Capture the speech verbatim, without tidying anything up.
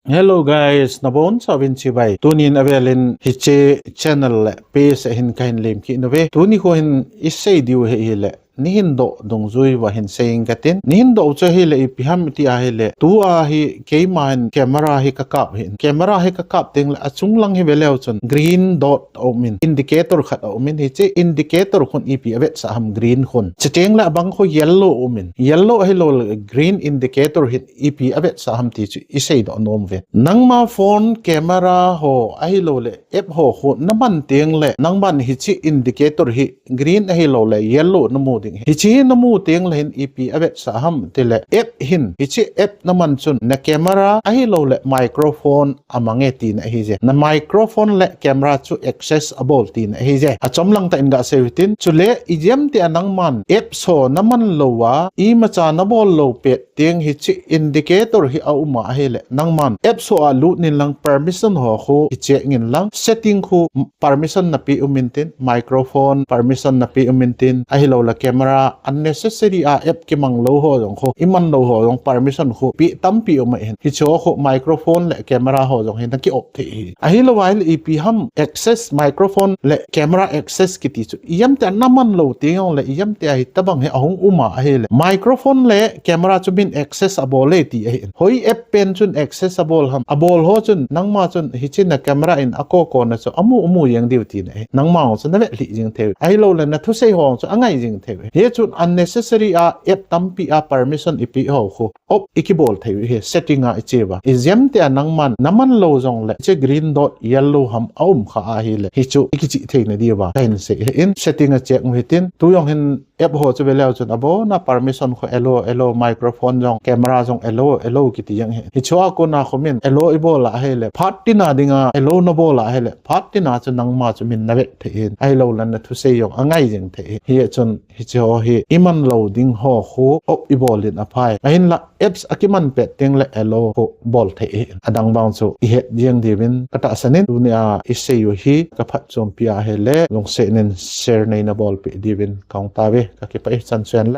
Hello guys, nabonchauvin chibai. Tunin avelin hiche channel le page a hin kahin lemkit nauve. Tuni kho hin isei diu hi ahile, neihin doh dungjui uva hin sei inge katin. Neihin doh chu ahile ipi ham iti ahile, tua hi keiman camera hi kakap ahin. Camera hi kakap tengle achung lang hi veleu chun green dot aum in, indicator khat aum in, hiche indicator khun ipi avetsah ham green khun. Chutengle abang kho yellow aum in, yellow ahilouleh green indicator hin ipi avetsah ham ti chu isei doh nom uve. Nangma phone camera ho ahilouleh app ho khu naman tengle nangman hiche indicator hi green ahilouleh yellow namu ding ahi. Hiche hi namu tengle hin ipi avetsah ham tile app hin hiche app naman chun na camera ahilouleh microphone amange tina ahije. Na microphone le camera chu access abol tina ahije. Achomlang tah in gasei uhitin. Chule ijemtia nangman apps ho naman louva imacha nabol lou pet teng hiche indicator hi auma ahile nangman apps ho a lut inlang permission ho khu icheck inlang setting khu permission napeh um intin, microphone permission napeh um intin, ahilouleh camera unnecessary a app kimang lou ho jong khu, iman lou ho jong permission khu peh tampi um ahin. Hiche ho khu microphone le camera ho jong hi naki off thei ahi. Ahilouva ahile ipi ham access microphone le camera access kiti chu ijemtia naman lou tengle ijemtia hitobang hi ahung uma ahile microphone le camera chu min access abol e ti ahin. Hoi app pen chun access abol ham, abol ho chun nangma chun hiche na camera in akokona chu amu amu jeng diu tina ahi. Nangma jong chu navet lhih jeng thei u ahilouleh nathusei ho jong chu angai jeng thei u ahi. Hichun unnecessary a app tampi a permission ipeh ho khu off ikibol thei u ahi, setting a icheuva. Ijemtia nangman naman lou jongle hiche green dot yellow ham aum kha ahile hichu ikichih theina diuva kahin sei ahin. Setting a check u hitin, tu jong hin app ho chu veleu chun abona permission khu allow allow, microphone jong camera jong allow allow kiti jeng ahi. Hichea kona khu min allow ibol a ahile phat tina dinga allow nabol a ahile phat tina chu nangma chu min navet thei ahin, ahilouleh nathusei jong angai jeng thei ahi. Hichun hiche ho hi iman lou ding ho khu off ibol in aphai. Ahinla apps akiman pet tengle allow khu bol thei ahin. Adang vang chu ihet jeng diuvin katahsan in, tunia isei u hi kaphatchompi ahile lungset in share neina bolpeh diuvin kahung tauve. Kakipah e, chan chu hen.